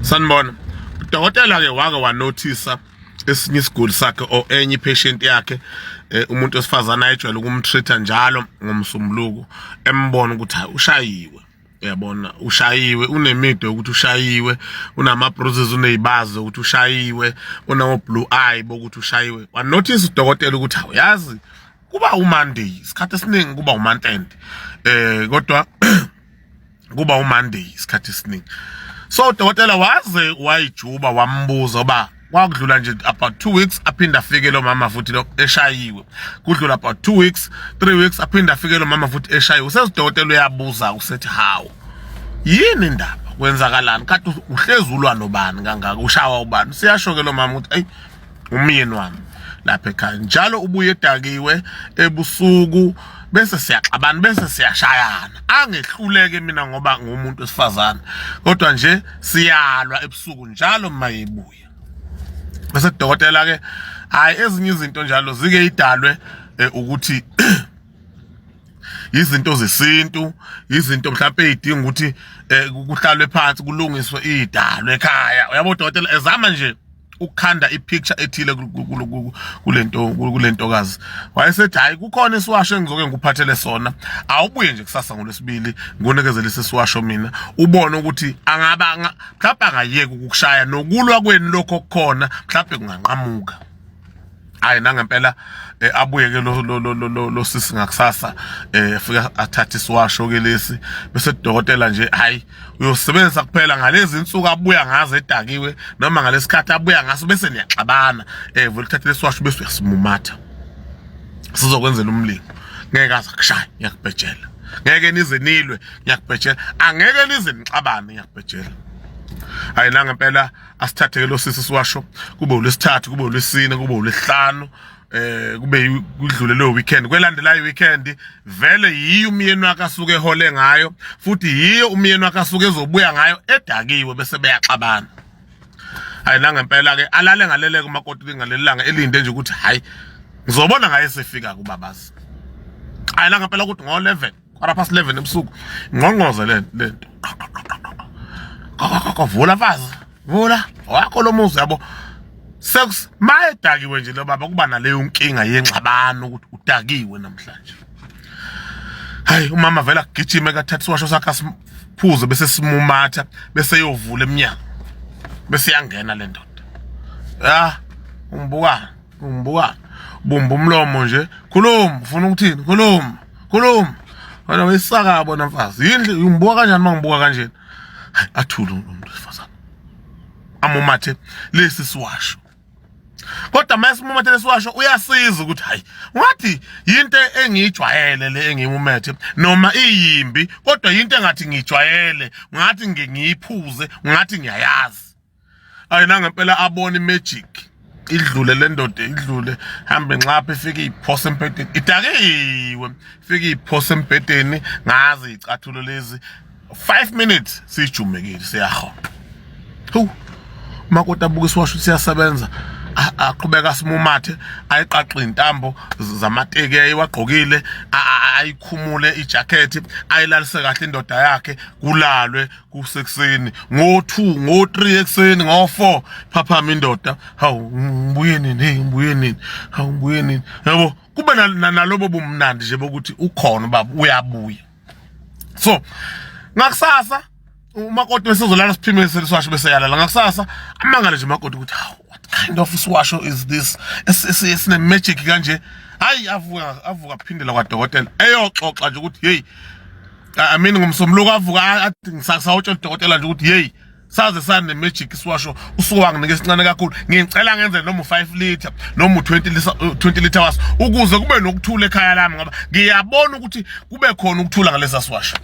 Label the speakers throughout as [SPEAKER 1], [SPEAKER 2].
[SPEAKER 1] Sanibona. Udokotela ke wake wanothisa esinye isiguli sakhe or enye patient yakhe umuntu wesifazane ayejwayele ukumtreat njalo ngomsombuluko, embona ukuthi hayi, ushayiwe, uyabona, ushayiwe, unemido yokuthi ushayiwe, unama bruises, unezibazi ukuthi ushayiwe, unawo blue eye bokuthi ushayiwe. Wanothisa udokotela ukuthi awuyazi, kuba uMonday, isikhathi esiningi kuba umonth end, kodwa kuba uMonday isikhathi esiningi. So udokotela waze wayijuba, wambuza uba kwakudlula nje about 2 weeks, aphinde afike lo mama futhi lo eshayiwe. Kudlula about 2 weeks, 3 weeks, aphinde afike lo mama futhi eshayiwe. Usezidokotela uyabuza, usethi, "Hawu, yini indaba? Kwenzakalani? Kade uhlezi ulwa nobani kangaka? Ushawa ubani?" Siyasho ke lo mama ukuthi, "Ayi, umyeni wami lapha ekhaya njalo ubuye edakiwe ebusuku, bese siyaxabana, bese siyashayana. Angehluleke mina ngoba ngumuntu wesifazane, kodwa nje siyalwa ebusuku njalo mayebuya." Bese dokotela ke, hayi, ezinye izinto njalo zike idalwe ukuthi izinto zesintu, izinto mhlawumbe ezidinga ukuthi kuhlalwe phansi kulungiswe idalwe ekhaya. Uyabo, dokotela ezama nje ukukhanda ipicture ethile kulento kulentokazi. Wayesethi, "Hayi, kukhona isiwasho engizoke ngikuphathele sona. Awubuye nje kusasa ngolwesibili, ngunikezele isiwasho mina, ubone ukuthi angaba mhlawumbe angayeki ukukushaya, nokulwa kwenu lokho okukhona mhlawumbe kunganqamuka." Hayi, nangempela abuye ke lo sisi ngakusasa, afika athathe isiwasho ke lesi. Bese dokotela nje, hayi, uyosebenzisa kuphela ngalezi insuku abuya ngazo edakiwe, noma ngalesikhathi abuya ngaso bese niyaxabana. Vele uthathe lesiwasho bese uyasimumatha, sizokwenzela umlingo. Ngeke aze kushaya, ngiyakubhejela. Ngeke nize nilwe, ngiyakubhejela. Angeke nize nixabane, ngiyakubhejela. Hayi, nangempela asithathe ke lo sisi siwasho, kube ulwesithathu, kube ulwesine, kube ulwesihlanu, kube kudlule leyo weekend. Kwelandelayo weekend vele yiyo umyeni wakhe asuke ehole ngayo, futhi yiyo umyeni wakhe asuke ezobuya ngayo edakiwe, bese beyaxabana. Hayi, nangempela ke alale ngalele kumakoti ngaleli langa, elinde nje ukuthi, hayi, ngizobona ngaye sefika kubabazi. Hayi, nangempela ukuthi ngo-11, 11:15 ebusuku, ngqongqoze le lento, "Vula mfazi, vula, wakho lo muzi," yabo. Sekus mayedakiwe nje lo baba, kuba naleyo nkinga yengxabano ukuthi udakiwe namhlanje. Hayi, umama vela agijime, kathatha isiwasho sakhe, asiphuze, bese simumatha, bese yovula eminyango, bese yangena le ndoda. "Ya, ungibuka, ungibuka, bumba umlomo nje, khuluma, ufuna ukuthini? Khuluma, khuluma wena, wesaka bona mfazi, yini ungibuka kanjani? Mangibuka kanjena." Hayi, athule umuntu wesifazane, amumathe lesi siwasho. Kodwa mase umumathe lesiwasho, uyasiza ukuthi, hayi, ungathi yinto engiyijwayele le engiyimumethe, noma iyimbi, kodwa yinto engathi ngiyijwayele, ngathi ngiyiphuze, ngathi ngiyayazi. Ayi, nangempela abona imagic, idlule le ndoda, idlule, hambe nxapha, ifike iphose embhedeni, idakiwe, ifike iphose embhedeni ngazi icathulo lezi. 5 minutes sijumekile, siyahoqa. Hu, makoti abuka isiwasho, siyasebenza. Aqhubeka simumathe, ayiqaqe intambo zamateki ayiwagqokile, ayikhumule ijacket, ayilalise kahle indoda yakhe, kulalwe kusekuseni ngo2, ngo3 ekuseni, ngo4 phaphama indoda. "Hawu, ngibuye nini? Hey, ngibuye nini? Hawu, ngibuye nini?" Yabo, kube nalobo bumnandi nje bokuthi ukhona ubaba, uyabuya. So ngakusasa umakoti besezolala, siphime sesiwasho, bese yalala. Ngakusasa amangale nje umakoti ukuthi, "Hawu, what kind of isiwasho is this esine magic kanje?" Hayi, avuka, avuka, aphindela kwadokotela, eyoxoxa nje ukuthi, hey, I mean, ngomsombuluko avuka athi, "Ngisawutshela udokotela nje ukuthi, hey, saze sane magic isiwasho usuke wanginika esincane kakhulu. Ngicela ngenze noma u5 liter noma u20 liter, 20 liter waso, ukuze kube nokuthula ekhaya lami, ngoba ngiyabona ukuthi kube khona ukuthula ngalesa siwasho."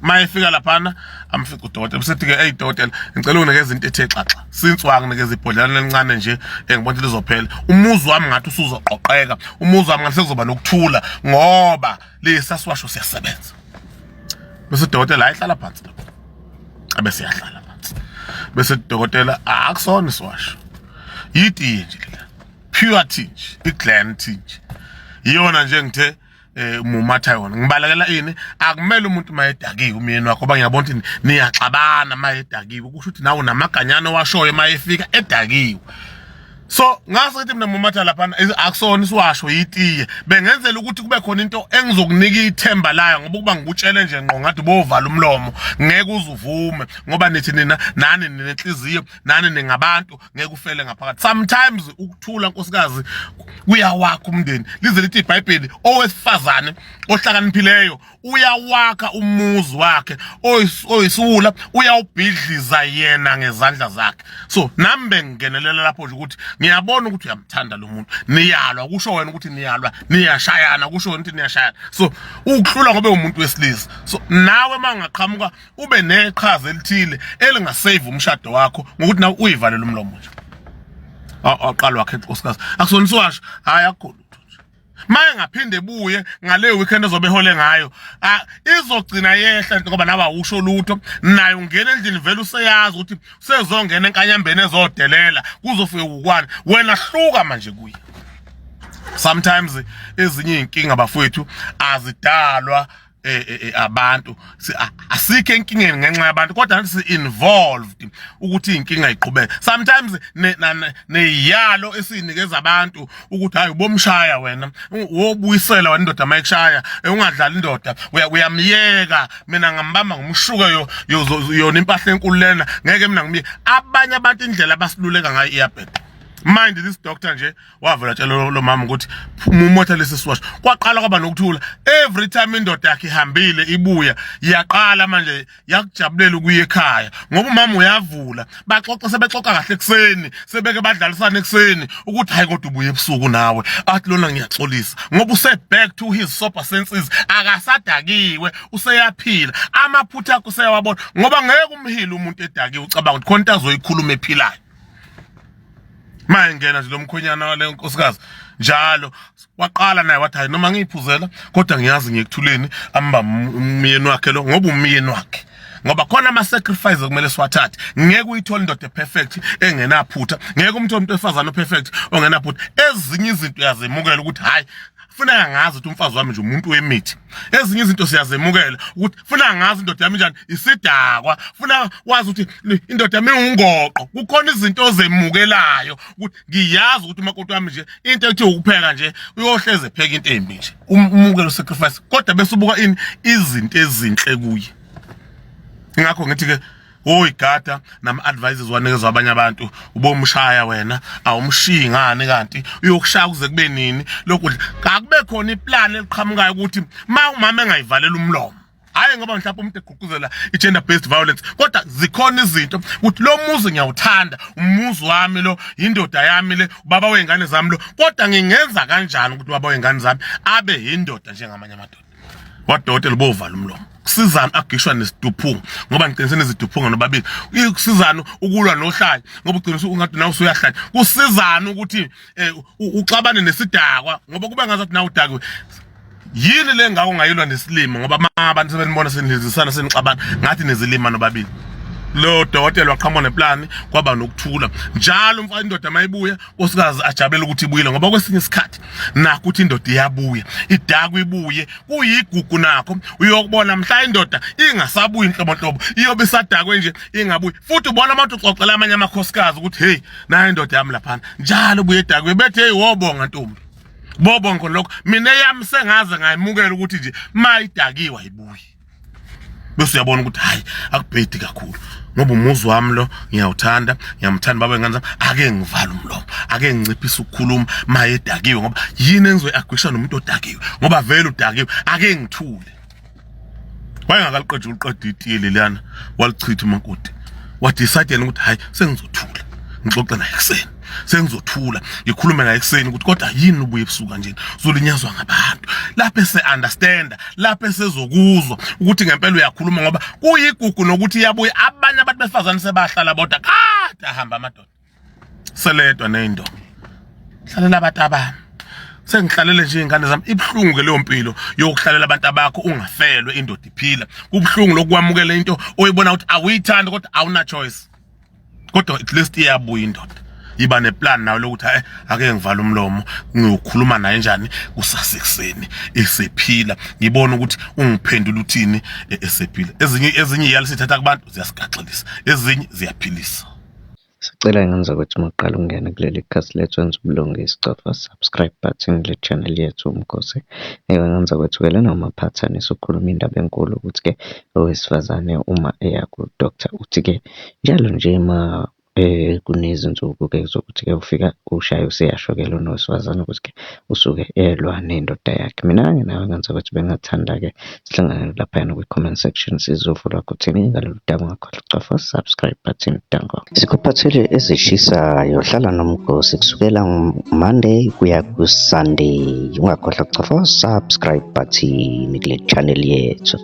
[SPEAKER 1] Mayefika laphana, amfica udokotela, bese ke, "Hey dokotela, ngicela unginikeze into ethe xaxa. Since wanginikeza ibhodlana elincane nje, engibona ukuthi lizophela, umuzi wami ngathi usuzoqoqeka, umuzi wami ngathi sekuzoba nokuthula ngoba lesa siwasho siyasebenza." Bese udokotela, ayihlala phansi lapho, abese yahlala phansi. Bese udokotela, "Akusona isiwasho, yitiye nje lela, pure tea nje, iGlen tea nje, iyona nje ngithe Mumatha yona ngibalekela ini? Akumele umuntu mayedakiwe umyeni wakho, ngoba ngiyabona ukuthi niyaxabana mayedakiwe, kusho ukuthi nawe unamaganyana owashoyo mayefika edakiwe. So ngase ngithi mina, mumatha laphana, akusona isiwasho, yitiye. Bengenzela ukuthi kube khona into engizokunika ithemba layo, ngoba ukuba ngikutshele nje ngqo ngathi bovala umlomo, ngeke uzuvume, ngoba nithi nina nani ninenhliziyo, nani ningabantu, ngeke ufele ngaphakathi. Sometimes ukuthula, nkosikazi, kuyawakha umndeni. Lize lithi iBhayibheli, owesifazane ohlakaniphileyo uyawakha umuzi wakhe, oyisiwula uyawubhidliza yena ngezandla zakhe. So nami bengingenelela lapho nje ukuthi ngiyabona ukuthi uyamthanda lo muntu, niyalwa, kusho wena ukuthi niyalwa, niyashayana, kusho wena ukuthi niyashayana. So ukuhlula ngoba umuntu wesilisa. So nawe uma ungaqhamuka ube neqhaza elithile elingasave umshado wakho ngokuthi nawe uyivalele umlomo nje. Aqala wakhe nkosikazi, akusona isiwasho, hayi, akukho lutho nje. Maye ngaphinde ebuye ngale weekend ozobe ehole ngayo, izogcina yehla, ngoba nawe awusho lutho. Naye ungena endlini vele useyazi ukuthi sezongena enkanyambeni, ezodelela, kuzofike kukwana wena. Hluka manje kuye. Sometimes ezinye iy'nkinga, bafowethu, azidalwa abantu. Asikho enkingeni ngenxa yabantu, kodwa nathi si-involved ukuthi iy'nkinga yiqhubeke. Sometimes neyalo esiyinikeza abantu ukuthi hayi, ubomshaya wena, wobuyisela wena indoda mayikushaya, ungadlali indoda, uyamyeka. Mina ngambamba ngumshuke yona impahla enkulu lena, ngeke mina ngimyeke. Abanye abantu indlela abasiluleka ngayo iyabheda. Mind this doctor nje wavela tshela lo mama ukuthi mumotha lesi siwasho, kwaqala kwaba nokuthula. Every time indoda yakhe ihambile ibuya, yaqala manje yakujabulela ukuya ekhaya, ngoba umama uyavula, baxoxa, sebexoxa kahle ekuseni, sebeke badlalisana ekuseni ukuthi hayi, kodwa ubuye ebusuku nawe. Athi lona, ngiyaxolisa, ngoba use back to his sober senses, akasadakiwe, useyaphila, amaphutha akho useyawabona, ngoba ngeke umhile umuntu edakiwe ucabanga ukuthi khona into azoyikhuluma ephilayo. Maye ngena nje lo mkhwenyana wale nkosikazi njalo, waqala naye wathi hayi, noma ngiyiphuzela kodwa ngiyazi ngiyekuthuleni. Amba umyeni wakhe lo, ngoba umyeni wakhe, ngoba khona ama-sacrifice okumele siwathathe. Ngeke uyithole indoda perfect engenaphutha, ngeke umthole umuntu wesifazane operfect ongenaphutha. Ezinye izinto uyazemukela ukuthi hhayi, funeka ngazi ukuthi umfazi wami nje umuntu wemithi. Ezinye izinto siyazemukela ukuthi funeka ngazi indoda yami njani, isidakwa, funa wazi ukuthi indoda yami iwungoqo. Kukhona izinto ozemukelayo ukuthi ngiyazi ukuthi umakoti wami nje into ethi ukupheka nje uyohleze epheka into embi nje. Umukele usacrifice, kodwa bese ubuka ini? Izinto ezinhle kuye. Ingakho ngithi ke oyigada nama-advices wanikezwa abanye abantu, ubomshaya wena, awumshiyi ngani kanti uyokushaya kuze kube nini lokudla? Akube khona iplani eliqhamukayo ukuthi ma umama engayivalela umlomo, hhayi ngoba mhlawumbe umuntu egqugquzela i-gender based violence, kodwa zikhona izinto ukuthi lo muzi ngiyawuthanda, umuzi wami lo, indoda yami le, ubaba wey'ngane zami lo, kodwa ngingenza kanjani ukuthi ubaba wey'ngane zami abe yindoda njengamanye amadoda? Wadokotela, ubovala umlomo. Kusizana agishwa nesiduphunga, ngoba ngiqinise neziduphunga nobabili. Kusizana ukulwa nohlanya, ngoba ugcina ungathi nawe usuyahlanya. Kusizana ukuthi uxabane nesidakwa, ngoba kube ngazathi nawe udakiwe. Yini le ngako ngayilwa nesilima? Ngoba ma abantu sebenibona senihilizisana, senixabana ngathi nezilima nobabili. Lo dokotela waqhamuka neplani, kwaba nokuthula njalo. Umfana, indoda mayibuya, nkosikazi ajabulela ukuthi ibuyile, ngoba kwesinye isikhathi nakho ukuthi indoda iyabuya idakwa, ibuye kuyigugu. Nakho uyokubona mhla indoda ingasabuyi inhlobonhlobo, iyobe isadakwe nje, ingabuyi futhi. Ubona abantu uxoxela amanye amakhosikazi ukuthi hey, nayo indoda yami laphana njalo ubuye edakwe, bethi hey, wobonga ntombi, bobonga khona lokho. Mina eyami sengaze ngayimukela ukuthi nje mayidakiwe ayibuyi, bese uyabona ukuthi hayi, akubhedi kakhulu, ngoba umuzi wami lo ngiyawuthanda, ngiyamthanda baba ngane zami. Ake ngivale umlomo, ake nginciphise ukukhuluma mayedakiwe, ngoba yini engizoyi-agwisha nomuntu odakiwe? Ngoba vele udakiwe, ake ngithule. Wayengakaliqedi uliqeda itiye leliyana, walichitha umakoti, wadecide yena ukuthi hayi, sengizothula, ngixoxe naye ekuseni, sengizothula, ngikhulume naye ekuseni ukuthi kodwa yini ubuye ebusuku kanjena, uzolinyazwa ngabantu. Lapho ese-understanda, lapho esezokuzwa ukuthi ngempela uyakhuluma, ngoba kuyigugu nokuthi iyabuya. Abanye abantu besifazane sebahlala bodwa, kade ahamba amadoda, seledwa ney'ndoda, hlalela abantu abami, sengihlalele nje iy'ngane zami. Ibuhlungu ke leyo mpilo yokuhlalela abantu abakho ungafelwe, indoda iphila. Kubuhlungu lokwamukela into oyibona ukuthi awuyithandi, kodwa awuna choice. Kodwa at least iyabuya indoda. Iba neplan nawe lokuthi eh ake ngivala umlomo ngiyokhuluma naye njani kusasa ekuseni esephila ngibone ukuthi ungiphendula uthini e, esephila. Ezinye ezinye iyalo sithatha kubantu ziyasigaxelisa, ezinye ziyaphilisa.
[SPEAKER 2] Sicela ngenza ukuthi uma uqala ukungena kuleli khasi lethu wenze ubulungisa cofa subscribe button kule channel yethu Umkhosi. Ewe ngenza kwethu-ke lena uMaphathane sokhuluma indaba enkulu ukuthi-ke owesifazane uma eya ku-doctor uthi-ke njalo nje uma kunezinsuku-ke zokuthi-ke ufika ushaye useyasho-ke lona wesifazane ukuthi-ke usuke elwa nendoda yakhe. Mina-ke nawe ngenza ukuthi bengingathanda-ke sihlangane laphayana kwi-comment section sizovula kuthini ngalolu daba ungakhohlwa ukucofa subscribe button danko. Sikuphathele ezishisayo hlala nomgosi kusukela Monday kuya ku-Sunday ungakhohlwa ukucofa subscribe button kule channel yethu.